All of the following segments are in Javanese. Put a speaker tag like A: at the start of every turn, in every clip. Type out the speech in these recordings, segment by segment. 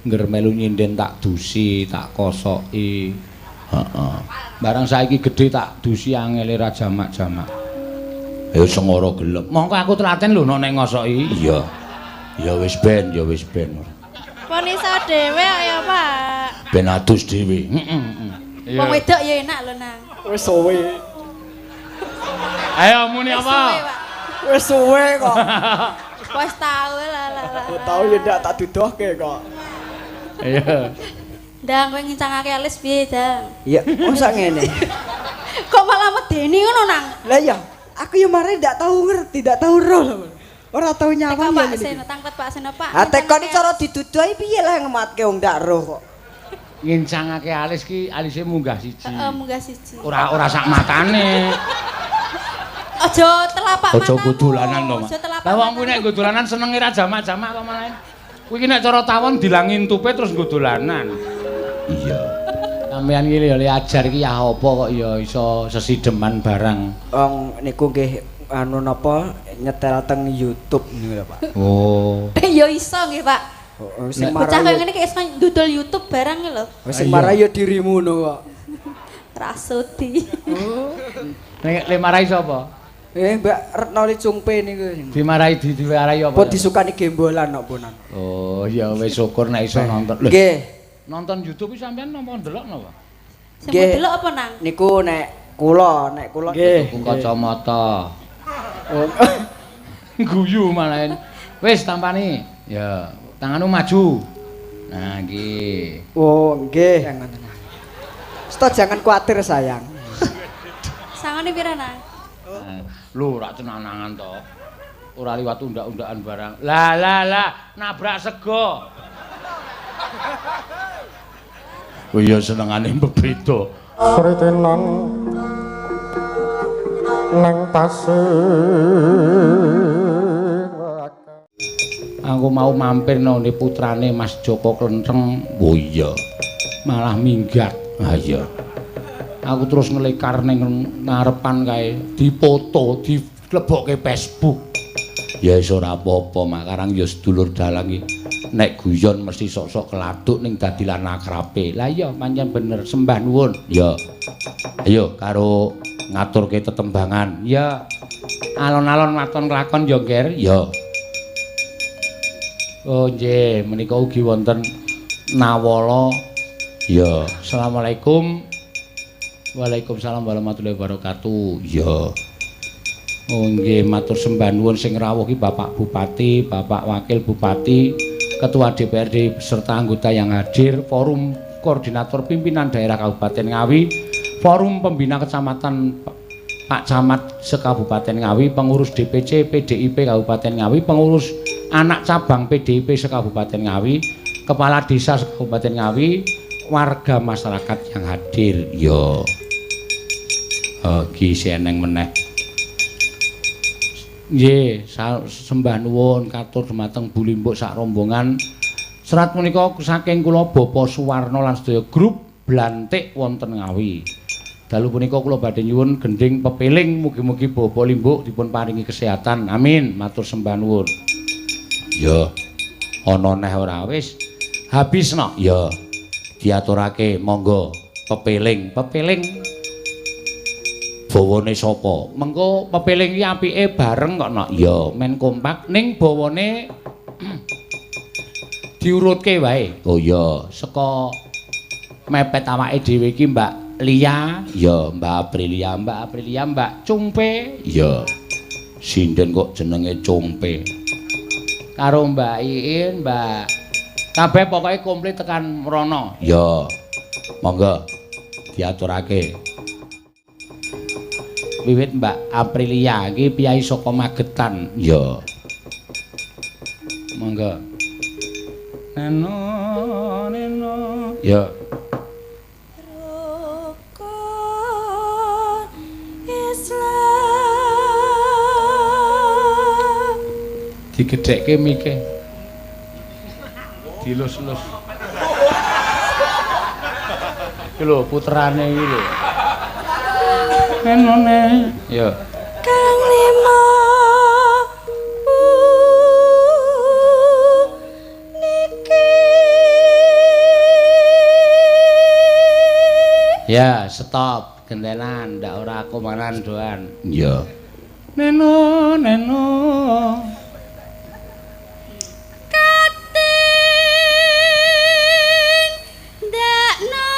A: Ngger melu nyinden tak dusi, tak kosoki. Heeh. Barang saiki gedhe tak dusi angele ra jamak-jamak. Ya sengara gelem. Mongko aku telaten lho nek ngosoki. Iya. Ya wis ben, ya wis ben.
B: Pon iso dhewe ya, Pak.
A: Ben adus dhewe. Heeh.
B: Wong wedok ya enak lho, Nang.
C: Wis suwe.
A: Ayo muni
B: Wis
A: apa?
B: suwe, Pak.
C: Wis suwe kok.
B: Wis tau lah lah lah.
C: Tau ya ndak tak dudohke kok.
A: Iya.
B: Ndang kowe ngincangake alis piye, Dang?
C: Iya, mosok ngene.
B: Kok malah medeni ngono, Nang?
C: Lah iya, aku ya mare ndak tau ngerti, ndak tau roh lho. Ora tau
B: Teko
C: nyawang ya
B: Pak
C: ngene iki.
B: Seno, tangklet Pak Seno, Pak.
C: Ha tekon
B: ngincangake
C: cara
B: alis.
C: diduduhi piye lah ngematke wong ndak roh kok.
A: Ngincangake alis ki alise munggah siji.
B: Heeh, munggah siji.
A: Ora ora sak matane.
B: Aja telapak
A: Aja
B: matamu.
A: nggo dolanan to, Mak.
B: Aja telapak.
A: Lah wong kuwi nek nggo dolanan senenge ra jamak-jamak to malah. Kuwi ki nek cara tawon dilangin tupe terus nggo dolanan. Iya. Sampeyan ki lho le ajar ki ya apa kok ya iso sesideman barang.
C: Wong niku nggih anu napa nyetel teng YouTube niku lho, Pak.
A: Oh.
B: Ya iso nggih, Pak.
C: Oh, sing
B: Bocah
C: marai
B: kaya ngene ki iso ndudul YouTube barang lho.
C: sing marai ya dirimu ngono kok.
B: Rasudi.
A: Nek le marai sapa?
C: Mbak Retno Li Cungpe niku.
A: Dimarai di diwarai apa?
C: Pun disukani gembolan kok punan.
A: Oh, ya wis syukur nek iso nonton. Lho,
C: Nggih.
A: nonton YouTube ki sampean napa ndelok napa?
B: Sing
C: Nggih.
B: delok apa, Nang?
C: Niku nek kula,
A: Tuku kacamata.
C: Oh.
A: Guyu malah. Wis tampani. Ya, tanganmu maju. Nah, iki.
C: Oh, nggih. Sto jangan khawatir sayang.
B: Sangone pira, Nang?
A: Lho, ora cenanangan to. Ora liwat undak-undakan barang. Lah lah lah, nabrak sego. Oh iya senengane bebeda.
D: Kritenan nang pasir.
A: Aku mau mampir nang putrane Mas Joko Klentheng. Oh iya. Malah minggat. Ah iya. Aku terus ngelekar ning ngarepan kae, dipoto, dilebokke Facebook. Ya wis ora apa-apa, Mak, karang ya sedulur dalang iki. Nek guyon mesti sok-sok keladuk ning dadi lan akrabe. Lah iya pancen bener, sembah nuwun. Ya. Ayo karo ngaturke tetembangan. Ya. Alon-alon waton kelakon ya, Nger. Ya. Oh nggih, menika ugi wonten Nawala. Ya. Assalamualaikum. Waalaikumsalam warahmatullahi wabarakatuh. Ya. Oh nggih, matur sembah nuwun sing rawuh ki Bapak Bupati, Bapak Wakil Bupati, Ketua DPRD beserta anggota yang hadir, Forum Koordinator Pimpinan Daerah Kabupaten Ngawi, Forum Pembina Kecamatan Pak Camat se-Kabupaten Ngawi, pengurus DPC PDIP Kabupaten Ngawi, pengurus anak cabang PDIP se-Kabupaten Ngawi, Kepala Desa se-Kabupaten Ngawi, warga masyarakat yang hadir. Ya. Ki seneng meneh. Nggih, sembah nuwun katur dumateng Bu Limbuk sak rombongan. Serat punika saking kula Bapak Suwarno lan sedaya grup Blantik wonten Ngawi. Dalu punika kula badhe nyuwun gendhing pepeling mugi-mugi Bapak Limbuk dipun paringi kesehatan. Amin. Matur sembah nuwun. Ya. Ana neh ora wis. Habis no. Ya. Diaturake monggo pepeling, pepeling. Bawane sapa? Mengko pepeling iki apike bareng kok nok. Ya, men kompak ning bawane diurutke wae. Oh iya, saka mepet awake dhewe iki Mbak Lia, ya Mbak Aprilia, Mbak Aprilia, Mbak Cungpe, ya. Sinden kok jenenge Cungpe. Karo Mbak Iin, Mbak kabeh pokoke komplit tekan mrono. Ya. Monggo diaturake. Wiwit Mbak Aprilia iki piyai saka Magetan. Ya. Monggo. Neno neno. Ya.
B: Rukun Islam.
A: Digedhekke mike. Dilus-lus. Iki lho puterane iki lho. Nenone. Ya.
B: Kang lima puniki.
A: Ya, stop gentenan, ndak ora aku mangan doan. Iya. Neno, neno.
B: Kating ndakno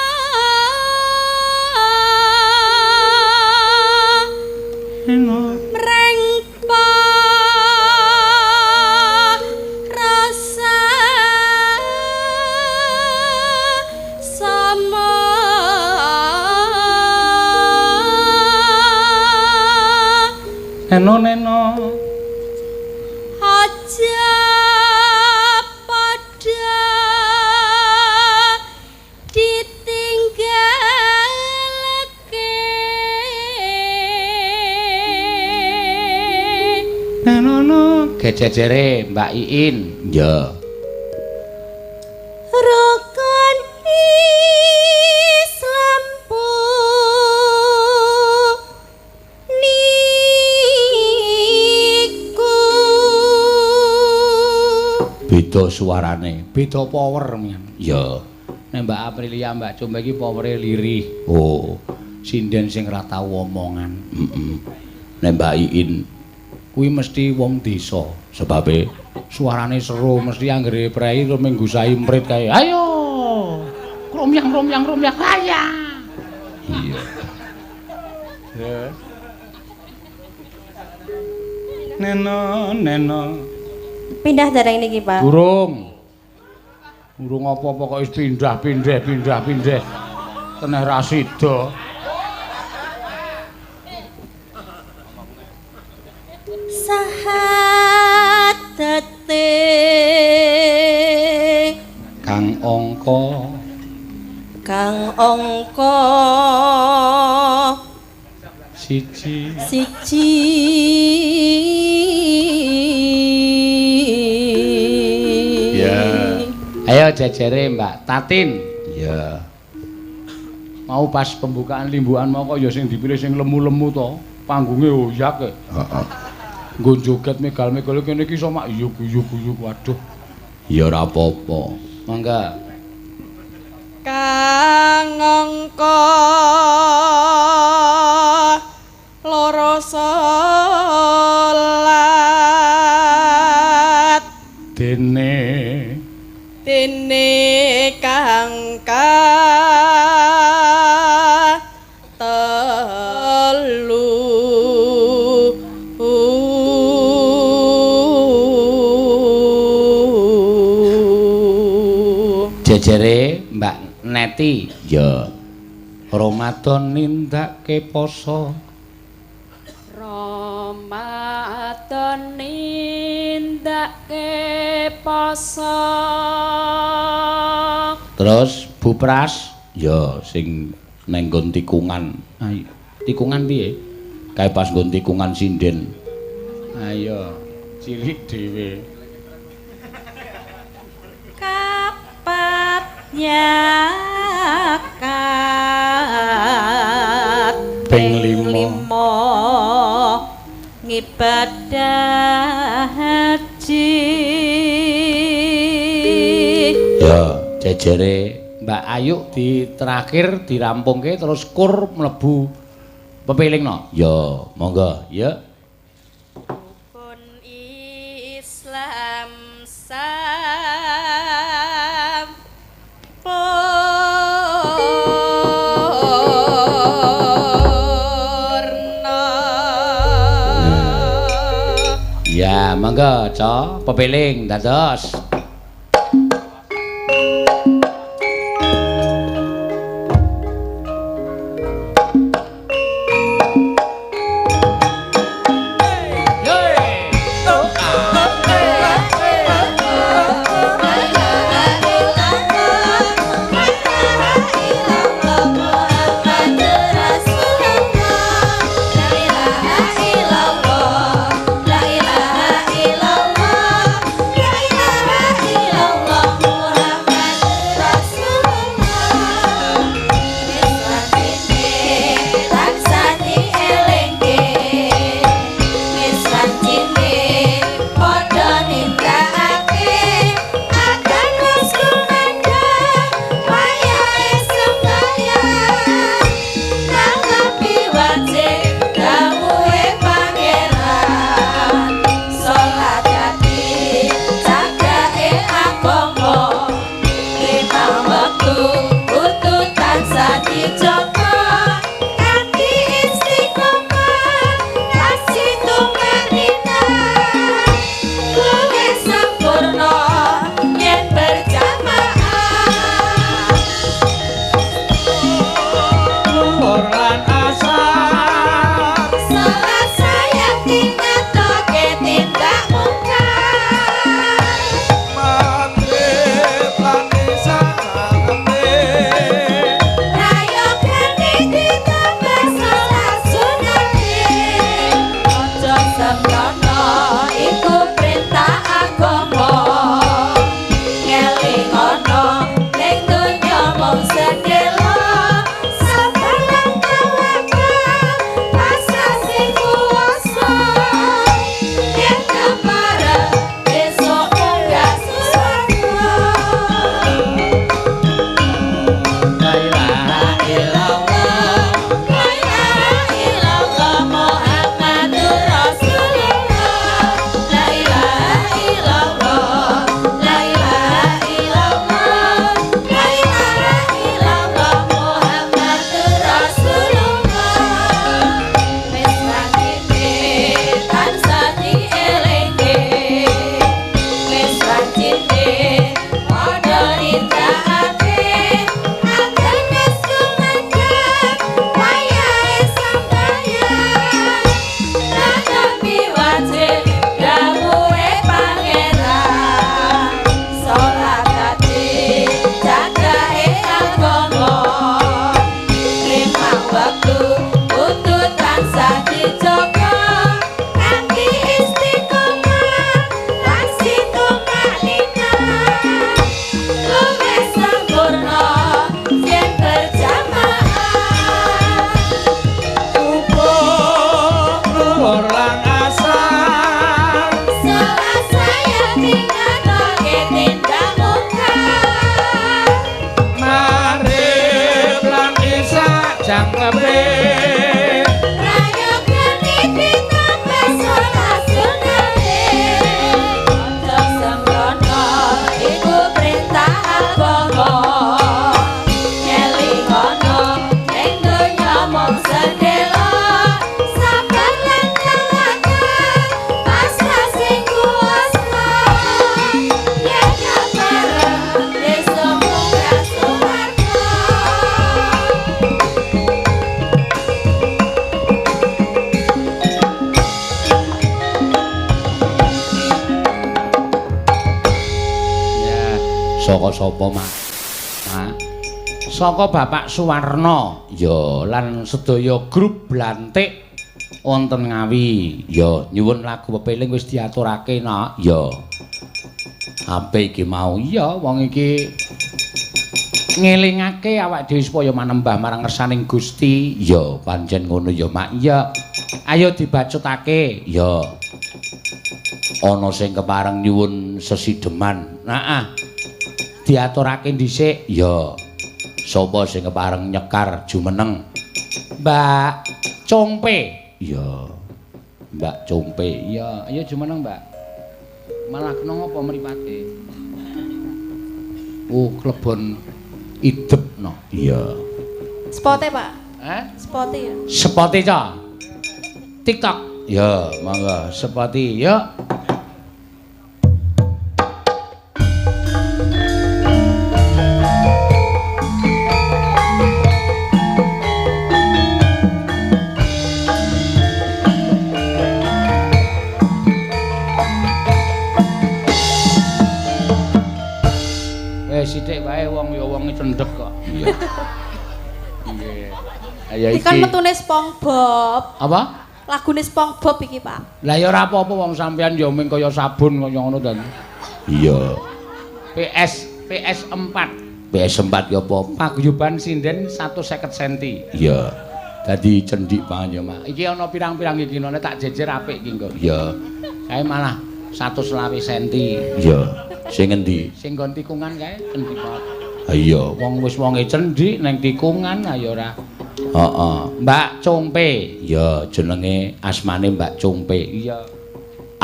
A: Neno.
B: mreng rasa sama
A: Neno, neno.
B: Aja padha ditinggalke.
A: Neno, no. Gejejere Mbak Iin. Iya.
B: Rukun Islam niku
A: Beda suarane, beda power men. Iya. Nek Mbak Aprilia, Mbak Cumbe iki powere lirih. Oh, sinden sing ra tau omongan. Heeh. Nek Mbak Iin kuwi mesti wong desa, sebabe suarane seru, mesti anggere prei terus menggusahi mrit kae. Ayo. Romyang romyang romyang kaya. Iya. Ya. Neno, neno.
B: Pindah dereng niki, Pak.
A: Durung. Durung apa-apa kok wis pindah, pindah, pindah, pindah. Teneh ra sida.
B: Sahadate
A: Kang angka
B: kang angka
A: siji.
B: Siji.
A: Ya. Ayo jejere Mbak Tatin. Iya. Mau pas pembukaan limbukan mau kok ya sing dipilih sing lemu-lemu to. Panggunge oyak e. Heeh. Nggo joget megal-megal kene iki iso mak yuk yuk yuk waduh. Ya ora apa-apa. Mangga.
B: Kang angka loro salat
A: Dene
B: dene kang telu.
A: Jejere Mbak Neti. Ya. Ramadan nindakake poso.
B: Ramadan nindakake poso.
A: Terus Bu Pras, ya sing neng nggon tikungan. Ayo, tikungan piye? Kae pas nggon tikungan sinden. Ayo, cilik dhewe.
B: Kapat nyakat
A: Ping lima.
B: Ngibadah haji.
A: Ya, jejere Mbak Ayu di terakhir dirampungke terus kur mlebu pepilingno. Ya, monggo, ya.
B: Rukun Islam sampurna.
A: Ya, monggo, Ca, pepiling dados.
B: La ilaha illallah, la ilaha
A: jangkepe.
B: Prayoga ditambah salat sunate. Aja sembrono iku perintah agama. Ngelingono ning donya mung sedhela. Sabar lan tawakal pasrah sing kuwasa. Yen kabareng besok munggah swarga.
A: Ya, saka sapa, Mak? Mak. Saka Bapak Suwarno. Ya, lan sedaya grup Blantik wonten Ngawi. Ya, nyuwun lagu pepeling wis diaturake, Nak. Ya. Apik iki mau. Iya, wong iki ngelingake awak dhewe supaya manembah marang ngersaning Gusti. Ya, pancen ngono ya, Mak. Iya. Ayo dibacutake. Ya. Ana sing kepareng nyuwun sesideman. Nah, diaturake dhisik. Ya. Sapa sing kepareng nyekar jumeneng? Mbak Congpe. Iya. Mbak Congpe. Iya, ayo jumeneng, Mbak. Malah kena ngapa mripate? Oh, klebon idep no. Iya.
B: Spote, Pak.
A: Hah?
B: Spote ya.
A: Spote, Ca. TikTok. Ya, monggo spote. Yuk. Sithik wae wong ya wonge cendhek kok. Iya. Nggih. Ayo
B: Iki kan
A: iki.
B: metune SpongeBob.
A: Apa?
B: Lagune SpongeBob iki, Pak.
A: Lah ya ora apa-apa wong sampean ya mung kaya sabun kaya ngono ta. Iya. PS 4. PS 4 ya apa? Paguyuban sinden 150 cm. Iya. Dadi cendhik banget ya, Mak. Iki ana pirang-pirang iki nek tak jejer apik iki engko. Iya. Kae malah 120 cm. Iya. Sing ngendi? Sing nggon tikungan kae cendhik banget. Ha iya, wong wis wonge cendhik nang tikungan ayo ora. Heeh. Mbak Congpe. Iya, jenenge asmane Mbak Congpe. Iya.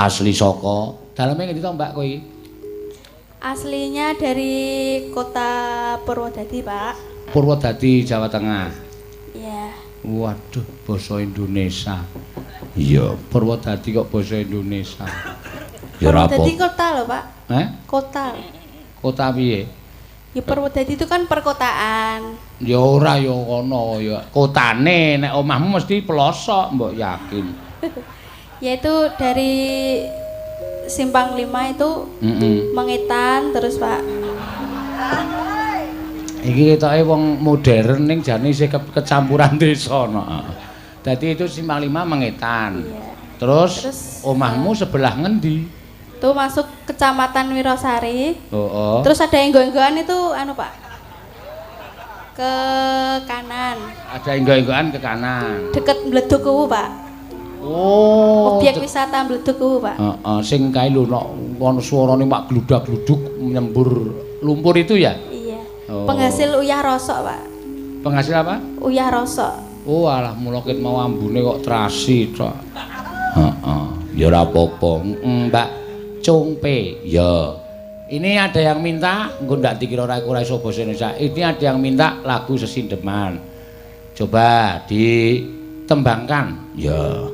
A: Asli saka daleme ngendi to, Mbak, kowe iki?
B: Aslinya dari kota Purwodadi, Pak.
A: Purwodadi, Jawa Tengah.
B: Iya.
A: Waduh, basa Indonesia. Iya, Purwodadi kok basa Indonesia. Ya ora apa.
B: Purwodadi kota lho, Pak.
A: Heh?
B: Kota.
A: Kota piye?
B: Ya Purwodadi itu kan perkotaan.
A: Ya ora ya kono ya. Kotane nek omahmu mesti pelosok, mbok yakin.
B: Yaitu dari Simpang 5 itu mengetan terus, Pak.
A: Iki ketoke wong modern ning jane isih kecampuran desa no. Dadi itu Simpang 5 mengetan.
B: Iya.
A: Terus omahmu sebelah ngendi?
B: Itu masuk Kecamatan Wirosari.
A: Oh, oh.
B: Terus ada enggo-enggoan itu anu, Pak. Ke kanan.
A: Ada enggo-enggoan ke kanan.
B: Deket Bledug kuwu, Pak.
A: Oh.
B: Objek wisata Bledug kuwu, Pak.
A: Heeh, sing kae lho nek ana suarane mak gludak-gluduk nyembur lumpur itu ya?
B: Iya.
A: Oh.
B: Penghasil uyah rosok, Pak.
A: Penghasil apa?
B: Uyah rosok.
A: Oh, alah mula ket mau ambune kok terasi tok. Heeh, ya ora apa-apa. Mbak Congpe. Ya. Ini ada yang minta, engko ndak dikira ora iku ora iso basa Indonesia. Ini ada yang minta lagu sesindeman. Coba ditembangkan. Ya.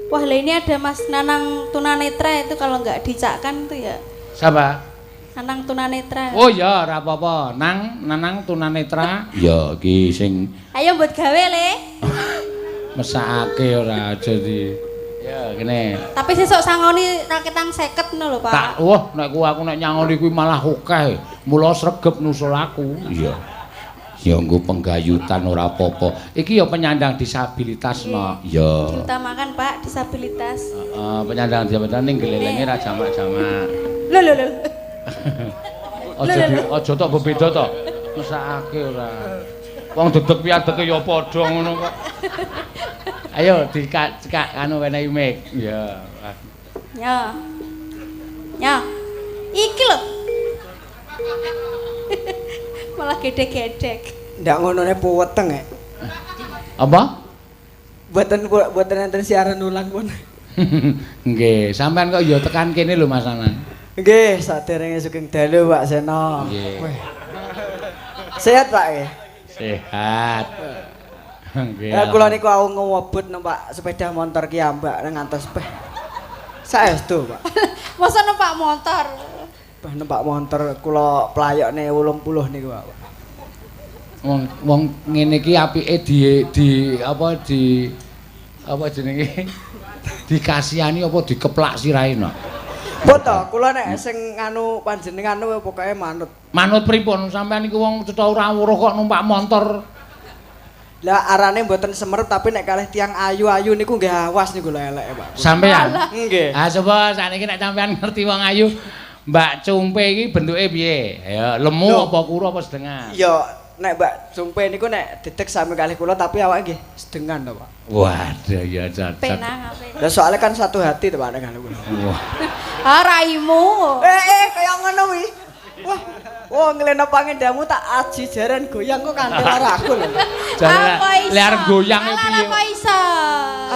B: Wah, lah ini ada Mas Nanang tunanetra itu kalau nggak dicakkan itu ya.
A: Siapa?
B: Nanang tunanetra.
A: Oh ya, ora apa-apa. Nang Nanang tunanetra. Ya, iki sing
B: ayo buat gawe le.
A: Mesakake ora aja di. Ya, kene.
B: Tapi sesuk sangoni raketang 50 ngono lho, Pak.
A: Tak, wah nek ku aku nek nyangoni kuwi malah akeh. Mula sregep nusul aku. Iya. Ya nggo penggayutan ora apa-apa. Iki ya penyandang disabilitas no. Iya.
B: Diutamakan, Pak, disabilitas.
A: Heeh, penyandang disabilitas ning gelelenge ra jamak-jamak.
B: Lho lho lho.
A: Aja tok bebeda to. Mesakake ora. Wong dedeg piadege ya padha ngono kok. Ayo dikak anu wenehi mic. Ya.
B: Ya. Ya. Iki lho. Malah gedek-gedek.
C: Ndak ngonone puweteng e.
A: Apa?
C: Mboten enten siaran ulang pun.
A: Nggih, sampean kok ya tekan kene lho Mas Anang.
C: Nggih, saderenge sugeng dalu Pak Seno.
A: Nggih.
C: Sehat Pak nggih?
A: Sehat. Nggih.
C: Ya kula niku au ngewebut numpak sepeda motor ki ambak ngantos peh. Saestu, Pak.
B: Masa numpak motor?
C: Peh numpak motor kula playokne 80 niku, Pak.
A: Wong ngene iki apike di apa di apa jenenge? Dikasihani apa dikeplak sirahe no?
C: Mbok to, kula nek sing nganu panjenengan pokoke manut.
A: Manut pripun? Sampeyan niku wong cetha ora weruh kok numpak motor.
C: Lah arane mboten semerep tapi nek kalih tiyang ayu-ayu niku nggih awas niku lho eleke, Pak.
A: Sampeyan?
C: Nggih.
A: Ah coba sakniki nek sampeyan ngerti wong ayu, Mbak Cumpe iki bentuke piye? Ya lemu apa kuru apa sedengan?
C: Ya nek Mbak Cumpe niku nek dedeg sami kalih kula tapi awake nggih sedengan to, Pak.
A: Waduh ya cacat.
B: Penang apik.
C: Lah soalnya kan satu hati to Pak nek kalih kula.
A: Wah.
B: Ah raimu.
C: Kaya ngono kuwi. Wah. Wah, ngeleno pangendamu tak aji jaran goyang kok kanthi karo aku lho.
A: Jare arep goyang e piye?
B: Apa iso?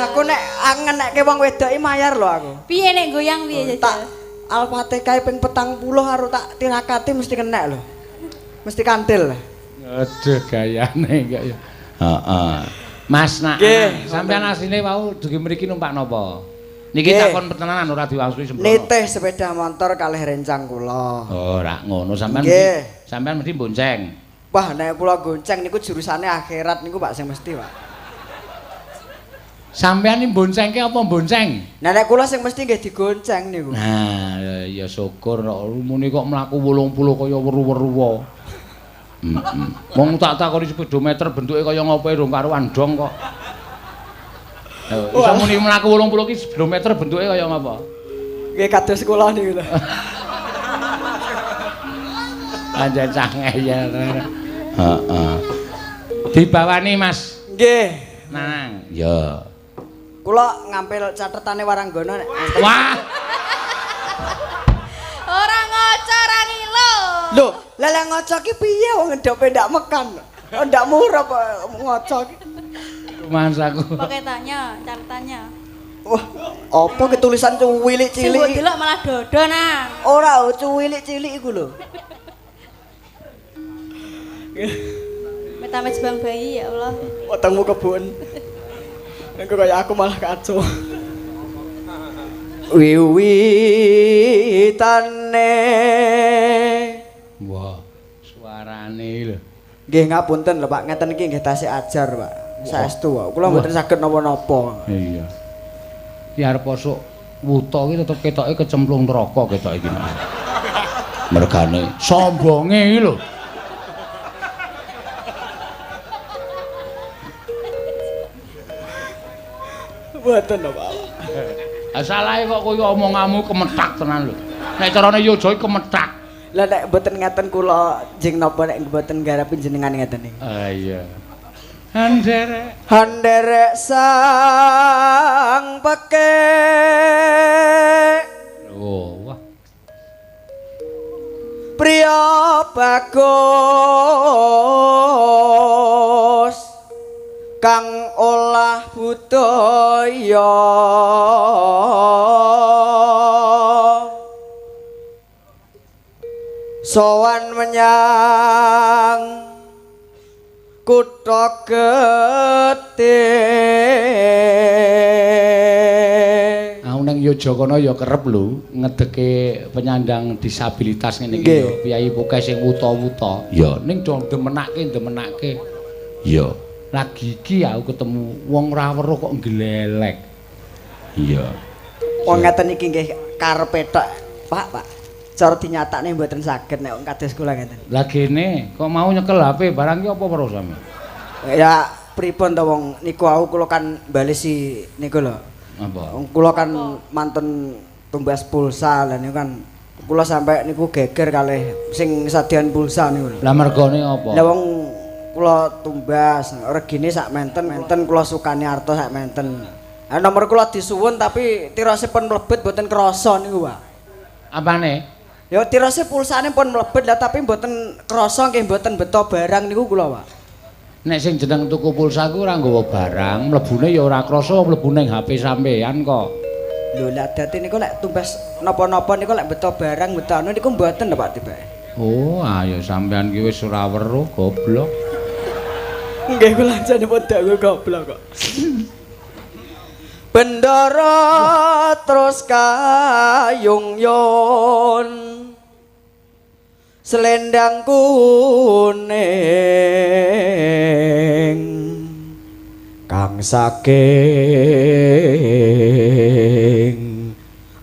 C: Aku nek ngenekke wong wedok iki mayar lho aku.
B: Piye nek goyang piye jajal?
C: Tak Al-Fatihah ping 40 karo tak tirakati mesti kenek lho. Mesti kantil.
A: Aduh gayane kok ya. Heeh. Mas nak, sampean asline wau dugi mriki numpak napa? Niki takon pertenanan ora diwangsuli sembrono.
C: Nitih sepeda motor kalih rencang kula.
A: Oh, ora ngono sampean. Sampean mesti bonceng.
C: Wah, nek kula gonceng niku jurusane akhirat niku Pak sing mesti, Pak.
A: Sampean iki boncengke apa bonceng?
C: Nah, nek kula sing mesti nggih digonceng niku.
A: Nah, ya syukur kok muni kok mlaku 80 kaya weru-weru. Heeh. Wong tak takoni speedometer bentuke kaya ngopo rong karuan dong kok. Iso muni mlaku 80 ki speedometer bentuke kaya ngapa?
C: Nggih kados kula niku lho.
A: Anjen cah ngeyel. Heeh. Dibawani Mas.
C: Nggih.
A: Nanang. Ya.
C: Kula ngampil catetane Waranggana nek.
A: Wah.
B: Ora ngoco ora ngilo.
C: Lho, lah lek ngoco ki piye wong ngedope ndak mekan. Ndak murah kok ngoco ki.
A: Mas aku.
B: Pokoke tanya, catatannya.
C: Wah, apa ki tulisan cuwilik-cilik?
B: Sing delok malah dodo nang.
C: Ora, cuwilik-cilik iku lho.
B: Metame jebang bayi ya Allah.
C: Wetengmu kebun. Engko kaya aku malah kacau. Wiwitane.
A: Wah, suarane lho.
C: Nggih ngapunten lho Pak, ngeten iki nggih tasih ajar, Pak. Saestu kok. Kula mboten saged napa-napa.
A: Iya. Ki arep osok wuta iki tetep ketoke kecemplung neraka ketoke iki. Mergane sombonge iki lho.
C: Mboten lho, Pak.
A: Ah salahe kok kowe omonganmu kemethak tenan lho. Nek carane yojo iki kemethak.
C: Lah nek mboten ngaten kula jeng napa nek mboten garapi jenengan ngeten iki.
A: Ah iya. Handerek
C: handerek sang pekek.
A: Oh, wah.
C: Priya bagus kang olah budaya. Sowan menyang kutha getih.
A: Aku ning Yogyakarta ya kerep lho ngedeke penyandang disabilitas ngene iki ya, piyayi pokoke sing wuta-wuta. Ya ning do demenake. Ya, lagi iki aku ketemu wong ora weruh kok glelek. Iya.
C: Wong ngeten iki nggih karepe tok, Pak, Pak. Cara dinyatakne mboten saged nek wong kados kula ngeten.
A: Lah gene kok mau nyekel HP barang ki apa weruh sampeyan?
C: Ya pripun to wong niku aku kula kan balesi niku lho.
A: Apa?
C: Wong kula kan mantun tumbas pulsa lah niku kan kula sampe niku geger kalih sing sadian pulsa niku lho.
A: Lah mergone apa?
C: Lah wong kula tumbas regine sak menten-menten kula sukani arta sak menten. Lah nomor kula disuwun tapi tirose pun mlebet mboten krasa niku, Pak.
A: Apane?
C: Ya tirose pulsane pun mlebet lah tapi mboten krasa nggih mboten beto barang niku kula, Pak.
A: Nek sing jeneng tuku pulsa ku ora nggawa barang, mlebune ya ora krasa mlebu ning HP sampean kok.
C: Lho lah dadi niku lek tumbas napa-napa niku lek beto barang beto anu niku mboten lho Pak tibake.
A: Oh, ayo sampean ki wis ora weruh goblok.
C: Nggih kula jane padha goblok kok. Bendara terus kayung yon. Selendang kuning kang saking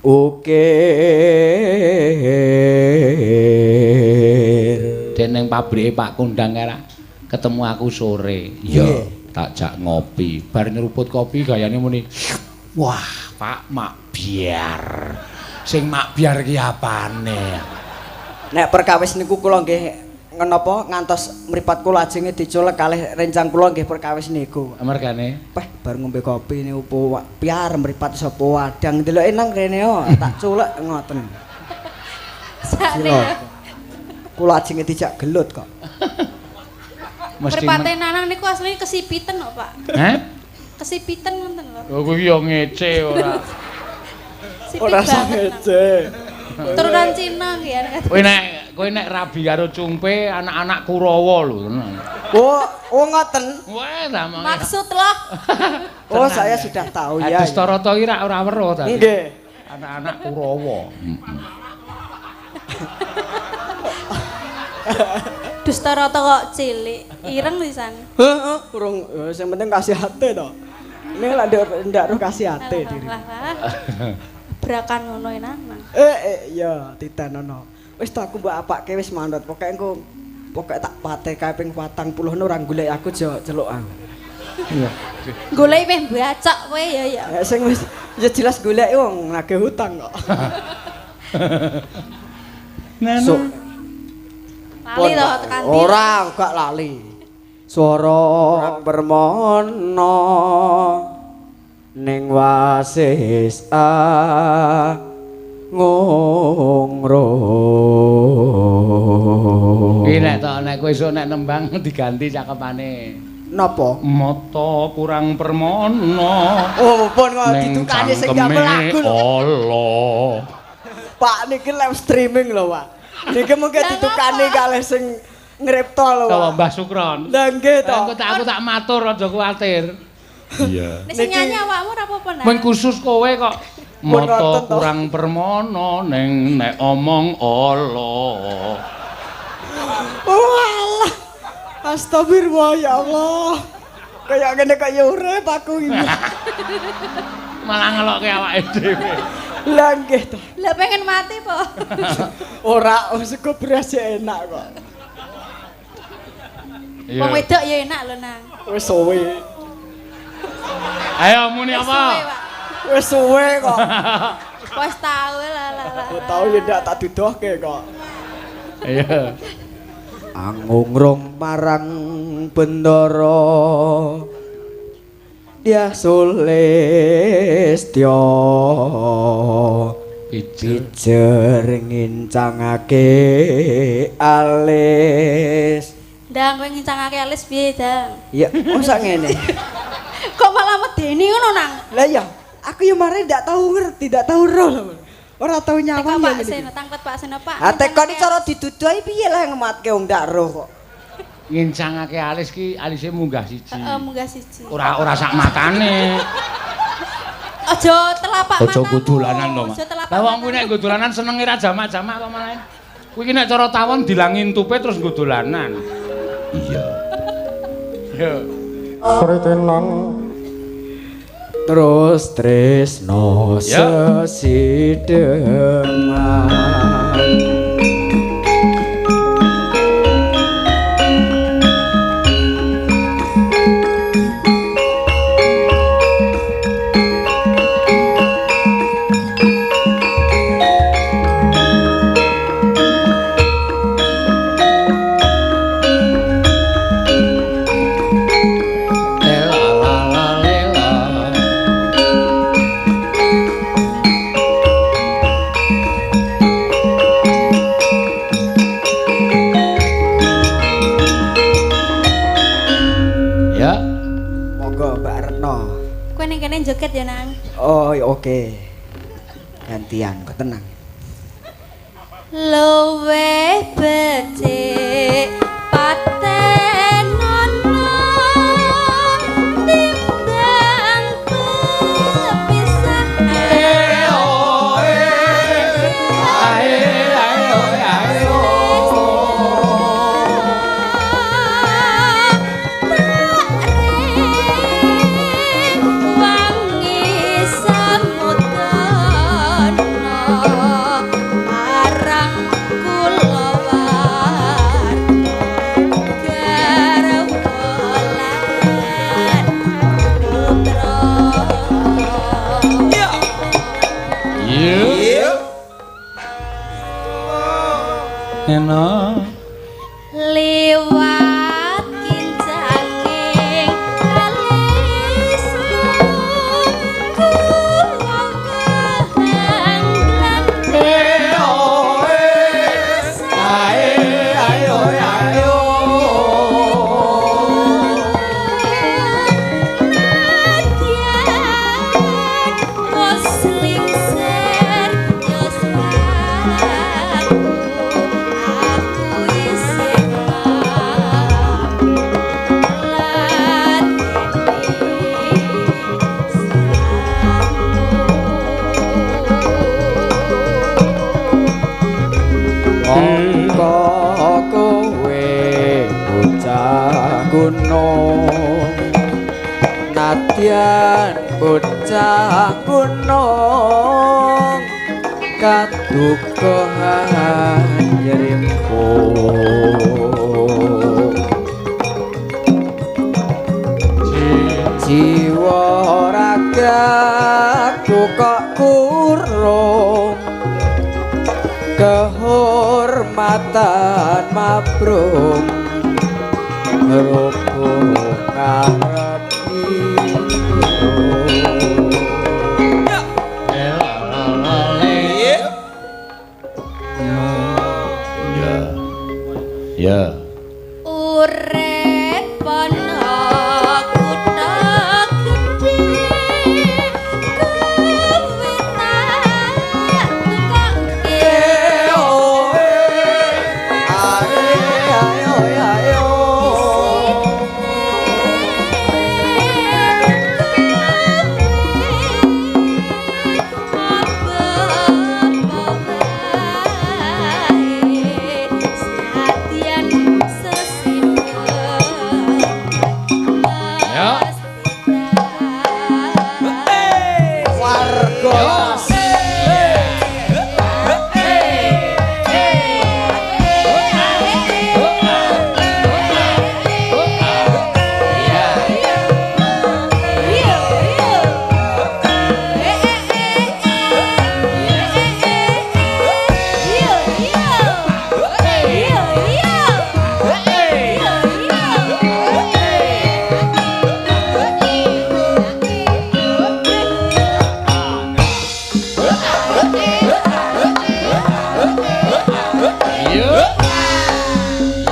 C: ukir.
A: Dening pabrike Pak Kondang ora ketemu aku sore. Iya, tak jak ngopi. Bar nyeruput kopi gayane muni, "Wah, Pak, mak biar." Sing mak biar ki apane?
C: Nek perkawis niku kula nggih ngenapa ngantos mripat kula ajenge diculek kalih rencang kula nggih perkawis niku.
A: Mergane?
C: Peh bar ngombe kopi niku piar mripat sapa wadang ndeloke nang rene yo tak culek ngoten.
B: Sakne.
C: Kula ajenge dijak gelut kok.
B: Mripate Nanang niku asline kesipiten kok, Pak.
A: Heh?
B: Kesipiten ngoten lho.
A: Oh kuwi yo ngece ora.
C: Ora ngece.
B: Turunan Cina nggih.
A: Kowe nek rabi karo Cungpe anak-anak Kurawa lho tenan.
C: Oh, oh ngoten.
A: Wah, ta
B: maksud loh.
C: Oh, saya sudah tahu ya.
A: Adustarata iki rak ora weruh ta.
C: Nggih.
A: Anak-anak Kurawa.
B: Dustarata kok cilik, ireng pisan.
C: Heeh, urung sing penting kasih hati to. Ini lak ndak roh kasih hati diri.
B: Brakan ngono enak.
C: Ya titenono. Wis to aku mbok apake wis manut. Pokoke engko pokoke tak pate kae ping 40 ora golek aku celuk aku.
A: Iya.
B: Golek meh mbacok kowe ya ya.
C: Sing wis ya jelas golek wong nagih hutang kok.
A: Nana.
B: Lali to tekan ndi?
C: Ora, gak lali. Swara permono ning wasis ngungro.
A: Iki nek to nek kowe esuk nek nembang diganti cakepane.
C: Napa?
A: Mata kurang permono.
C: Oh, pun kok ditukani sing gawe lagu lho.
A: Allah.
C: Pak niki live streaming lho, Pak. Niki mungkin ditukani kalih sing ngripta lho, Pak.
A: Mbah Sukron.
C: Lah nggih to.
A: Aku tak matur aja kuwatir. Iya.
B: Nek sing nyanyi awakmu ora apa-apa nah.
A: Men khusus kowe kok. Mata kurang permono ning nek omong ala.
C: Walah. Astagfirullah ya Allah. Kayak ngene kok ya urip aku iki.
A: Malah ngelokke awake dhewe.
C: Lah nggih to.
B: Lah pengen mati po.
C: Ora, sego beras enak kok.
B: Wong wedok ya enak lho nang.
C: Wis suwe.
A: Ayo muni apa?
C: Wis suwe kok.
B: Wis tau lah lah.
C: Tau ya ndak tak dudohke kok.
A: Iya.
C: Angungrung marang bendara dia sulistya pijer ngincangake alis.
B: Ndang kowe ngincangake alis piye, Dang?
C: Ya, mosok ngene.
B: Kok malah medeni ngono, Nang?
C: Lah iya, aku ya mare ndak tahu ngerti, ndak tahu roh lho. Ora tau nyawang ya ngene.
B: Tangklet Pak Seno, Pak.
C: Ha tekon iki cara diduduhi piye lah ngematke wong ndak roh kok.
A: Ngincangake alis ki alise munggah siji.
B: Heeh, munggah siji.
A: Ora ora sak matane.
B: Aja telapak matamu.
A: Aja nggo dolanan to, Mas. Lah wong kuwi nek nggo dolanan senenge ra jamak-jamak to malah. Kuwi ki nek cara tawon dilangi entupe terus nggo dolanan. Iya. Yo.
D: Sritenan
C: terus tresno sesideman.
B: Kowe ning kene joget ya, Nang.
C: Oh, ya oke. Gantian, kok tenang.
B: Luwih becik patenono timbang pepisahan. Wangi samudana marang kula garwa lan putra.
A: Iya. Enak.
B: Liwat kincanging alismu kula kahanglan. Nadyan wis lingsir yuswaku, aku isih mampu ngladeni
C: Mongko kowe bocah gunung, nadyan bocah gunung kadukuhan nyerimpung. Jiwa ragaku kok kurung kehormatan mabrung rubuh ngarep irung.
A: Ya. Ya.
B: Urip ana kutha gedhe kowe tak tukokke.
A: Ya.
C: Warga
A: Iya.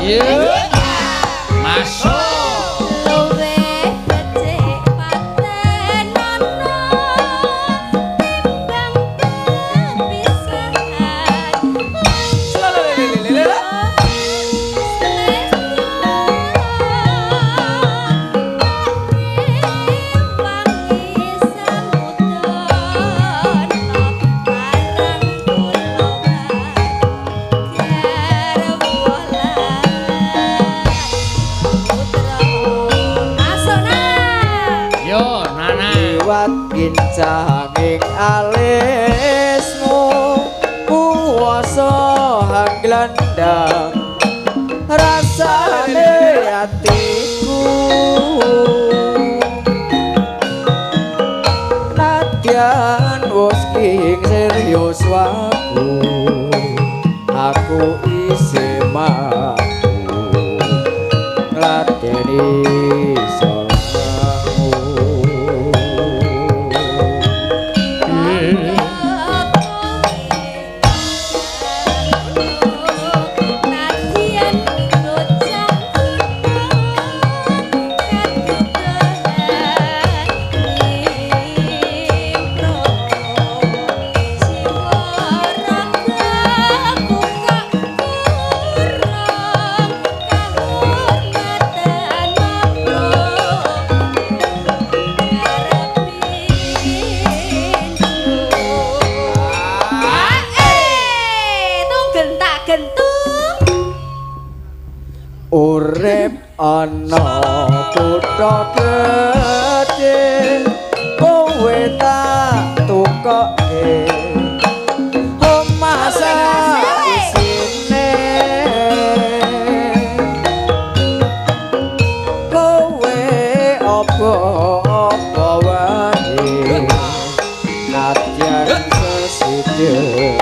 A: Iya. Masuk.
B: Luwih becik patenono timbang pepisahan. Wangi samudana marang kula garwa lan putra. Masuk Nang.
A: Yo, Nana.
C: Liwat kincanging alismu kuwasa hanglandang rasane atiku. Nadyan wis king serius waku, aku isih mampu ngladeni salahmu.
B: Nadyan bocah kutha kadukuhan.
C: Urip ana kutha gedhe kowe tak tukoke omah sak isine kowe apa-apa wae nadyan sesidhe.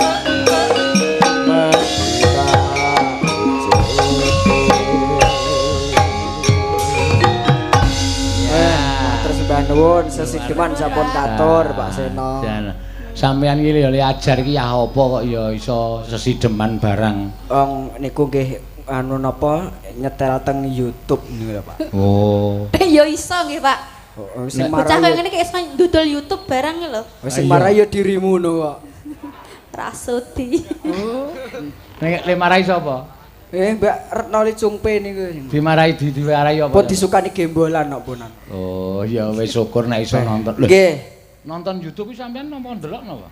C: Nuwun sesideman sampun katur Pak Seno.
A: Sampeyan iki lho ajar iki ya apa kok ya iso sesideman barang.
C: Wong niku nggih anu napa nyetel teng YouTube niku lho Pak.
A: Oh.
B: Ya iso nggih Pak.
C: Oh, sing
B: bocah kaya ngene iki iso ndudul YouTube barang lho.
C: Sing marai ya dirimu ngono kok.
B: Rasudi.
C: Oh.
A: Nek le marai sapa?
C: Mbak Retno Li Cungpe niku.
A: Dimarai diwarai apa?
C: Pun disukani gembolan kok punan.
A: Oh, ya wis syukur nek iso nonton. Lho.
C: Nggih.
A: Nonton YouTube iki sampean napa ndelok napa?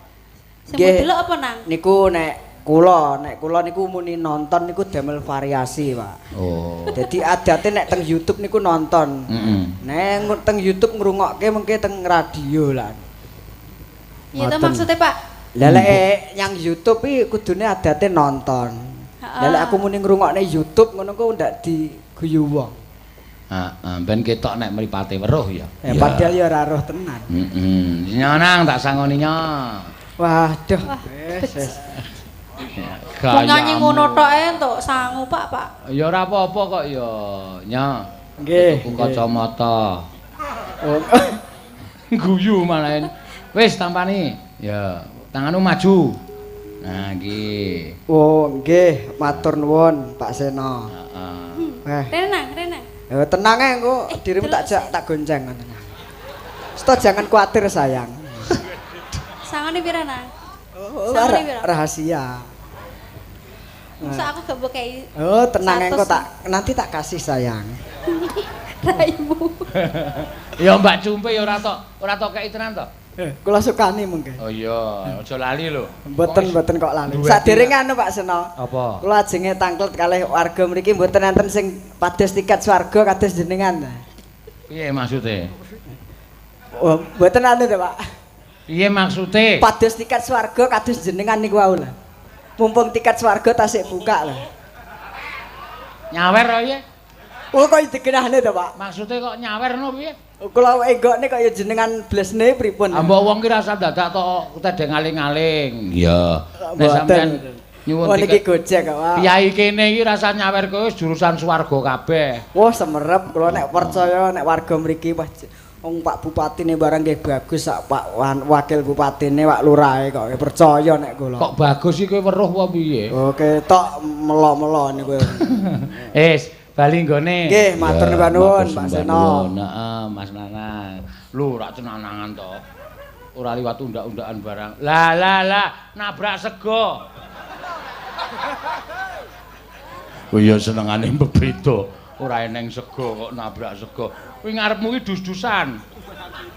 B: Sing ndelok apa nang?
C: Niku nek kula niku muni nonton niku damel variasi, Pak.
A: Oh.
C: Dadi adate nek teng YouTube niku nonton.
A: Heeh.
C: Nek teng YouTube ngrungokke mengke teng radio lah.
B: Iya to maksude, Pak?
C: Lah lek yang YouTube iki kudune adate nonton. Lah lek aku muni ngrungokne YouTube ngono ku ndak diguyu wong.
A: Heeh, ben ketok nek mripate weruh ya.
C: Ya padahal ya ora roh tenan.
A: Heeh. Nyanang tak sangoni nya.
C: Waduh. Wis.
B: Wong nyanyi ngono tok e entuk sangu, Pak, Pak.
A: Ya ora apa-apa kok ya, nya.
C: Nggih.
A: Tuku kacamata. Guyu malah. Wis tampani. Ya, tanganmu maju. Nah, nggih.
C: Oh, nggih, matur nuwun Pak Seno.
A: Heeh.
B: Tenang, tenang.
C: Ya tenang ae engko dirimu tak jak tak gonceng ngono. Sto jangan khawatir sayang.
B: Sangone pira nang?
C: Oh, rahasia.
B: Masa aku gak mbok kei.
C: Oh, tenang engko tak nanti tak kasih sayang.
B: Raimu.
A: Ya Mbak Cumpe ya ora tok kei tenan to.
C: Kula sukani mungkin.
A: Oh iya, aja lali lho.
C: Mboten mboten kok lali. Saderenge anu Pak Seno.
A: Apa?
C: Kula ajenge tangklet kalih warga mriki mboten enten sing pados tiket swarga kados jenengan.
A: Piye maksude?
C: Oh, mboten anu to, Pak.
A: Piye maksude?
C: Pados tiket swarga kados jenengan niku wau lho. Mumpung tiket swarga tasik buka lho.
A: Nyawer piye?
C: Oh kok digenahne to, Pak?
A: Maksude kok nyawer no piye?
C: Kula enggokne kaya jenengan blesne pripun?
A: Mbok wong ki rasa dadak tok tedeng aling-aling. Iya. Nek sampean nyuwun
C: tiket niki Gojek kok, Pak.
A: Piyai kene iki rasa nyawer kowe wis jurusan swarga kabeh.
C: Wah, semerep kula nek percaya nek warga mriki wah wong Pak Bupatine barang nggih bagus sak Pak Wakil Bupatine Pak Lurahe kok percaya nek kula.
A: Kok bagus iki kowe weruh apa piye?
C: Oh, ketok melo-melo niku.
A: Wis bali nggone.
C: Nggih, matur nuwun Pak Seno.
A: Heeh, Mas Nanang. Lho, rak cenanangan to. Ora liwat undak-undakan barang. Lah lah lah, nabrak sego. Oh iya senengane bebeda. Ora eneng sego kok nabrak sego. Kuwi ngarepmu kuwi dus-dusan.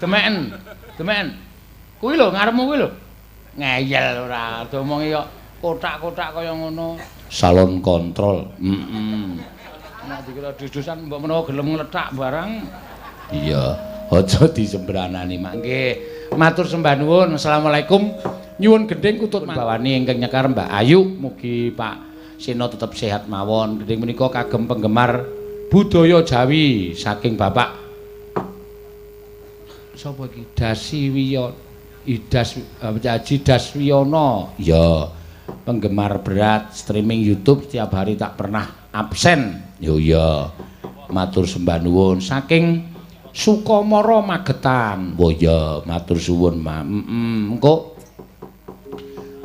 A: Demeken. Demeken. Kuwi lho ngarepmu kuwi lho. Ngeyel ora, diomongi kok kotak-kotak kaya ngono. Salon kontrol. Heeh. Nek dikira dus-dusan mbok menawa gelem ngletak barang. Iya, aja disembranani mak nggih. Matur sembah nuwun. Assalamualaikum. Nyuwun gendhing kutut bawani ingkang nyekar Mbak Ayu. Mugi Pak Seno tetep sehat mawon. Gendhing menika kagem penggemar budaya Jawi saking Bapak sapa iki? Dasiwiyo Idas Haji Daswiyono. Iya, penggemar berat streaming YouTube setiap hari tak pernah absen. Yo iya. Matur sembah nuwun saking Sukamara Magetan. Oh iya, matur suwun, Mak. Heeh, engko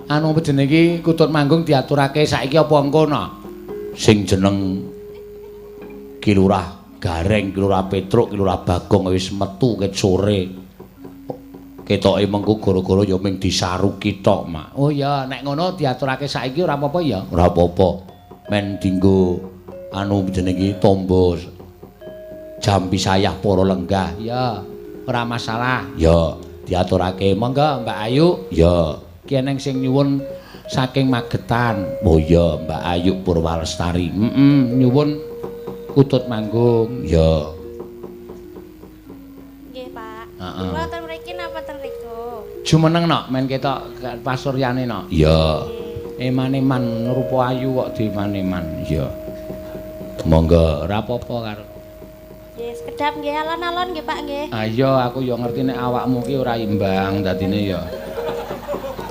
A: anu apa jenenge iki kutut manggung diaturake saiki apa engko no? Sing jeneng Ki Lurah Gareng, Ki Lurah Petruk, Ki Lurah Bagong wis metu ket sore. Ketoke mengko gara-gara ya ming disaruki tok, Mak. Oh iya, nek ngono diaturake saiki ora apa-apa ya? Ora apa-apa. Men dinggo anu jenenge iki tombo jampi sayah para lenggah. Ya, ora masalah. Ya, diaturake. Monggo Mbak Ayu. Ya, ki eneng sing nyuwun saking Magetan. Oh iya, Mbak Ayu Purwalestari. Heeh, nyuwun Kutut Manggung. Ya.
B: Nggih, Pak.
A: Heeh.
B: Kula ten mriki napa ten riku?
A: Jumeneng nok men ketok pasuryane nok. Iya. Eman-eman rupa ayu kok dieman-eman. Iya. Monggo, ora apa-apa karo.
B: Nggih, sekedap nggih alon-alon nggih, Pak nggih.
A: Ayo aku ya ngerti nek awakmu ki ora imbang dadine ya.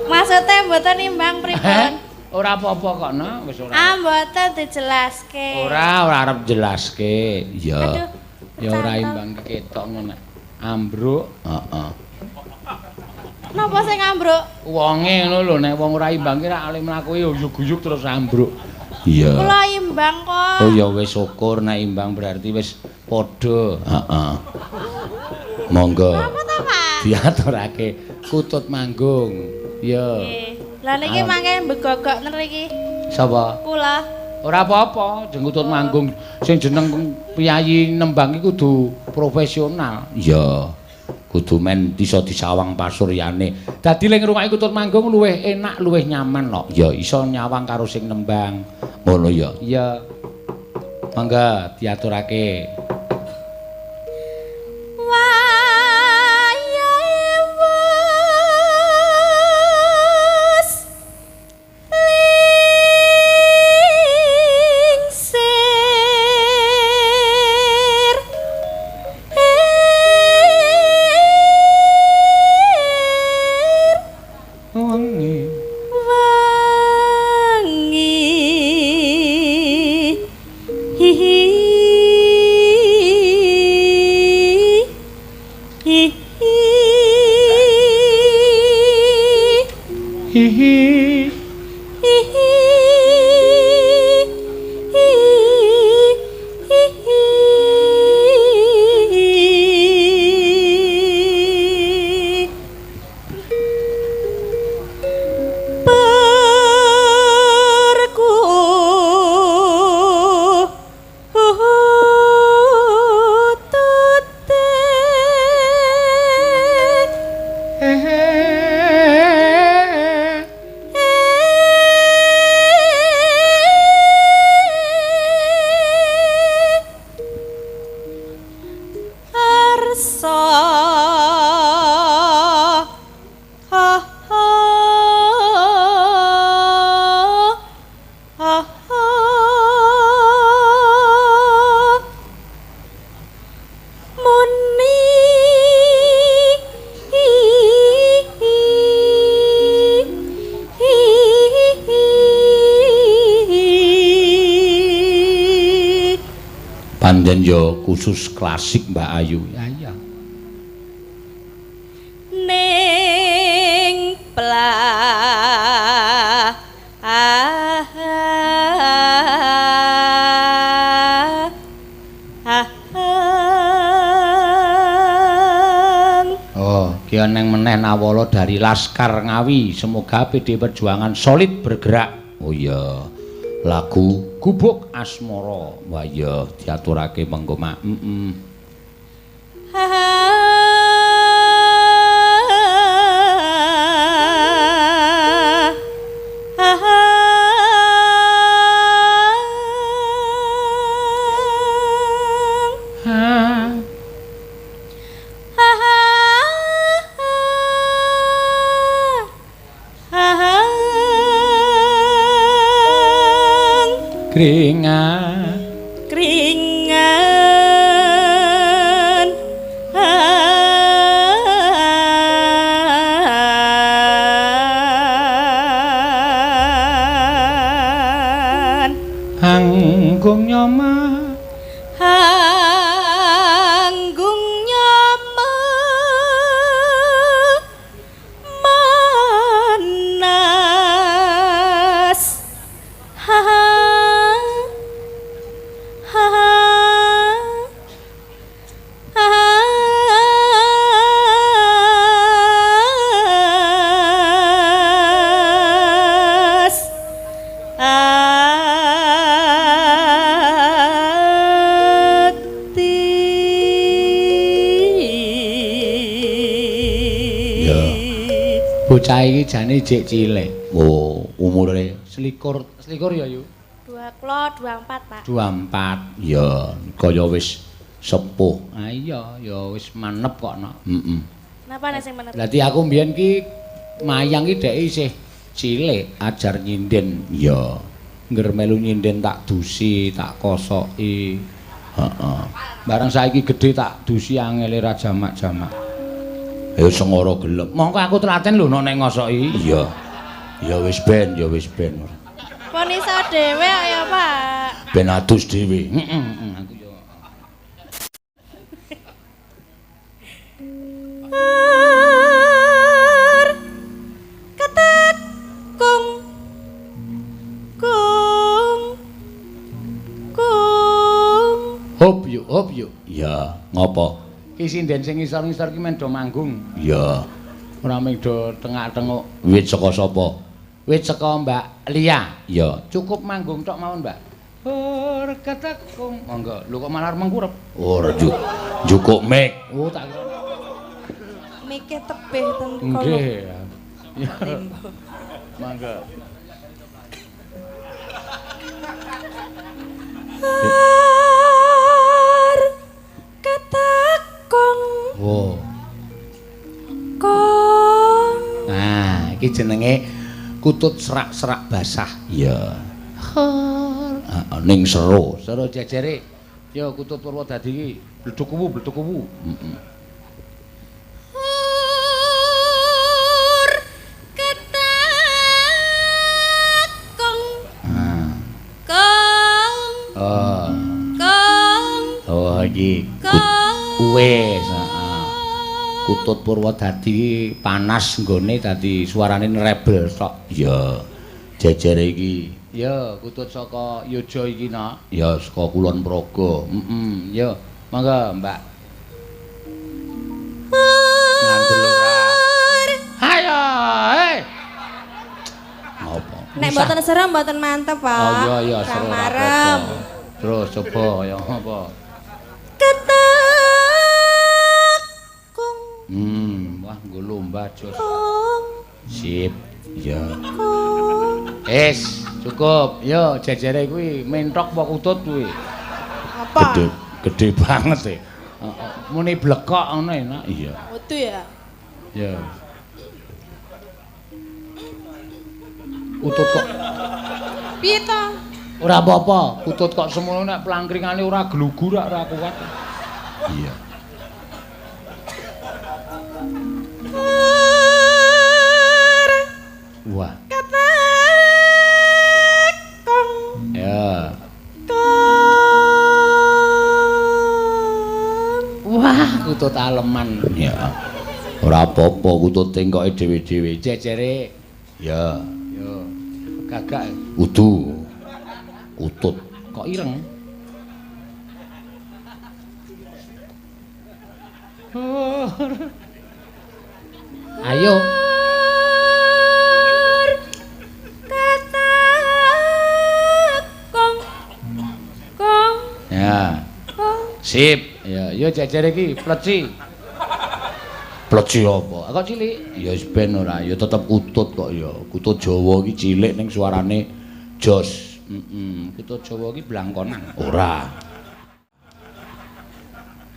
B: Maksude mboten imbang pripun?
A: Ora apa-apa kok, no, wis ora.
B: Ah, mboten dijelaske.
A: Ora, ora arep jelaske. Iya. Ya ora imbang ketok ngono. Ambruk, heeh.
B: Napa sing ambruk?
A: Wonge ngono lho, nek wong ora imbang ki rak ale mlaku uyug-uyug terus ambruk. Iya.
B: Kula imbang kok.
A: Oh ya wis syukur nek imbang berarti wis padha. Heeh. Monggo.
B: Napa ta, Pak?
A: Diaturake Kutut Manggung. Iya.
B: Nggih. Lah niki mangke mbegogok ten mriki.
A: Sapa?
B: Kula.
A: Ora apa-apa, jeneng Kutut Manggung sing jeneng piyayi nembang iki kudu profesional. Iya. Kudu men iso disawang pasuryane. Dadi ling ngrungokke Kutut Manggung luwih enak, luwih nyaman kok. Ya iso nyawang karo sing nembang. Ngono ya. Iya. Mangga diaturake. Panjen yo khusus klasik Mbak Ayu. Ya iya.
B: Ning
A: Oh, ki neng meneh nawala dari Laskar Ngawi. Semoga PD Perjuangan solid bergerak. Oh iya. Lagu Gubuk Asmara. Wah iya diaturake mengko mak. Heeh. Kringan
B: kringan
A: Anggung nyoma
B: anggung nyoma manas ha
A: Bocah iki jane jek cilik. Oh, umure selikur, selikur ya, Yu?
B: 2,5. Kula 24, Pak.
A: 24. Ya, kaya wis sepuh. Ah iya, ya wis manep kok, Nok. Heeh.
B: Napa nek sing manep?
A: Dadi aku mbiyen ki mayang ki dhek isih cilik ajar nyinden. Ya. Ngger melu nyinden tak dusi, tak kosoki. Heeh. Bareng saiki gedhe tak dusi angele ra jamak-jamak. Ya sengara gelem. Mongko aku telaten lho nek ngosoki. Iya. Ya wis ben, ya wis ben.
B: Pon iso dhewe ya, Pak.
A: Ben adus dhewe. Heeh, aku yo.
B: Ketekung. Kung. Kung.
A: Hop yuk, hop yuk. Ya, ngopo? Ki sinden sing ngisor-ngisor ki men do manggung. Ya. Ora mung do tengak-tenguk. Wit saka sapa? Wit saka Mbak Lia. Ya, cukup manggung tok mawon, Mbak. Hur ketekung. Monggo. Lho kok malah mengkurep? Ora njukuk mic. Oh, tak kira
B: mike tebih ten kono.
A: Nggih. Mangga.
B: Ketekung.
A: Wo.
B: Kong.
A: Nah, iki jenenge kutut serak-serak basah. Iya. Heeh, ning seru. Seru jejere. Ya kutut Purwodadi iki bleduk kuwu, bleduk kuwu. Heeh.
B: Hur ketekung.
A: Ah.
B: Kong.
A: Oh.
B: Kong.
A: Oh, iki.
B: Kong.
A: Wis, heeh. Kutut Purwodadi panas nggone dadi suarane rebel tok. Ya. Jejere iki. Ya, kutut saka Yojo iki, Nak. Ya, saka Kulon Progo. Heeh, ya. Monggo, Mbak. Ngandel ora. Hayo, hei. Ngopo?
B: Nek mboten serem mboten mantep, Pak.
A: Oh iya iya, seru ora apa-apa. Terus coba ya apa?
B: Ketekung.
A: Wah nggo lomba jos. Sip. Ya. Es, cukup. Yo jejere kuwi mentok apa kutut kuwi?
B: Apa?
A: Gede, gede banget e. Heeh. Muni blekok ngono enak. Iya.
B: Metu ya.
A: Ya. Kutut kok
B: piye to?
A: Ora apa-apa, kutut kok semono nek plangkringane ora glugu ora kuat. Iya. Wah.
B: Ketekung.
A: Ya.
B: Kong.
A: Wah, kutut aleman. Ya. Ora apa-apa, kutut tengkoke dhewe-dhewe. Jejere. Ya. Yo. Gagak udu. Kutut kok ireng. Ayo.
B: Ketekung. Kong.
A: Ya.
B: Kong.
A: Sip. Ya, yo jejere iki pleci. Pleci apa? Kok cilik? Ya wis ben ora, ya tetep kutut kok ya. Kutut Jawa iki cilik ning suarane jos. Heeh, kutut Jawa iki blangkonan. Ora.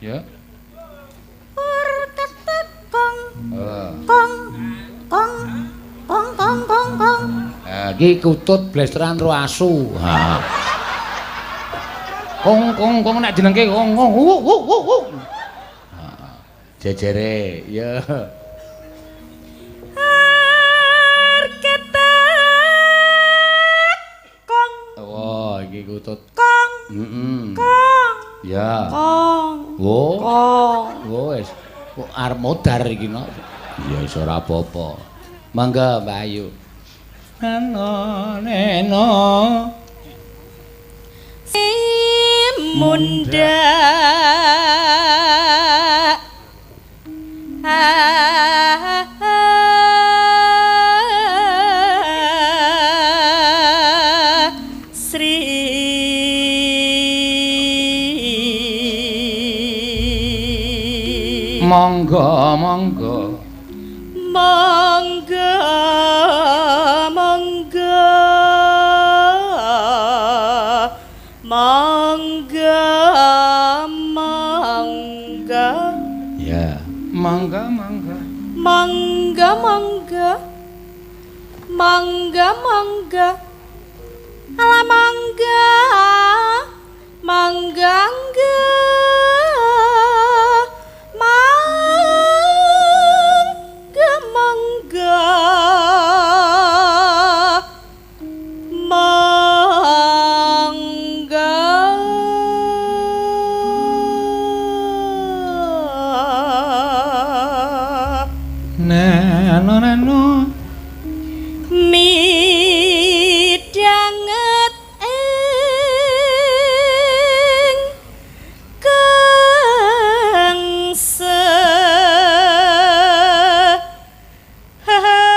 A: Ya.
B: Hur ketekung.
A: Heeh.
B: Kong. Kong. Kong kong kong kong.
A: Ha, iki kutut blesteran ro asu. Ha. Kong kong kong nek jenengke kong kong. Wu wu wu wu. Jejere, ya.
B: Hur ketekung.
A: Oh, iki kutut.
B: Kong.
A: Heeh.
B: Kong.
A: Ya.
B: Kong.
A: Oh.
B: Kong.
A: Oh, wis. Kok arep modar iki, Nok. Ya wis ora apa-apa. Mangga, Mbak Ayu. Neno neno.
B: Munda. Sri.
A: Monggo, monggo.
B: Monggo, monggo.
A: Mangga, mangga.
B: Mangga, mangga. Mangga, mangga. Ala mangga. Mangga, mangga. Mangga, mangga. Mangga.
A: Nano nano
B: midhanget ing kangse keca.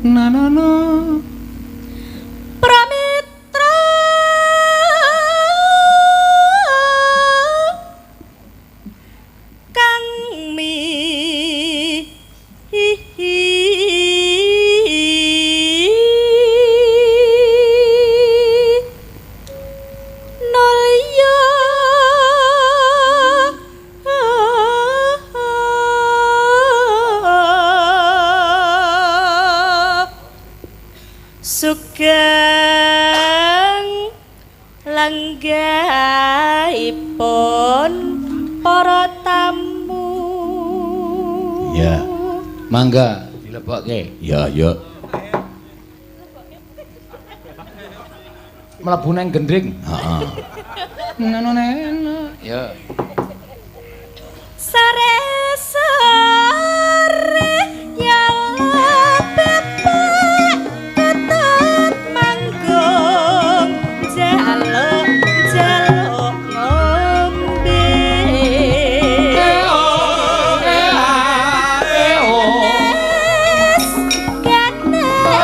A: Nano
B: Pramitra kang mi nolya sugeng lenggahipun para tamu.
A: Ya. Mangga dilebokke. Ya, ya. Mlebu nang gendring. Heeh. Nano neno. Ya.
B: Sare sare nyala bebek ketut manggung jaluk jaluk ngombe. Ganes ganes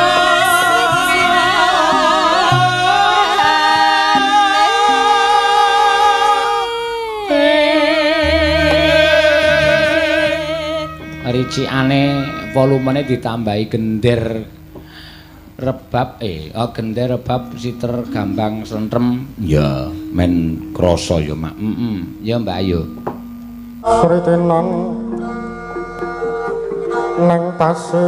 A: Ricikane volumene ditambahi gender rebab gender rebab siter gambang sentrem. Ya, men krasa ya, Mak. Heeh. Ya, Mbak Ayu.
D: Sritenan nang pasir.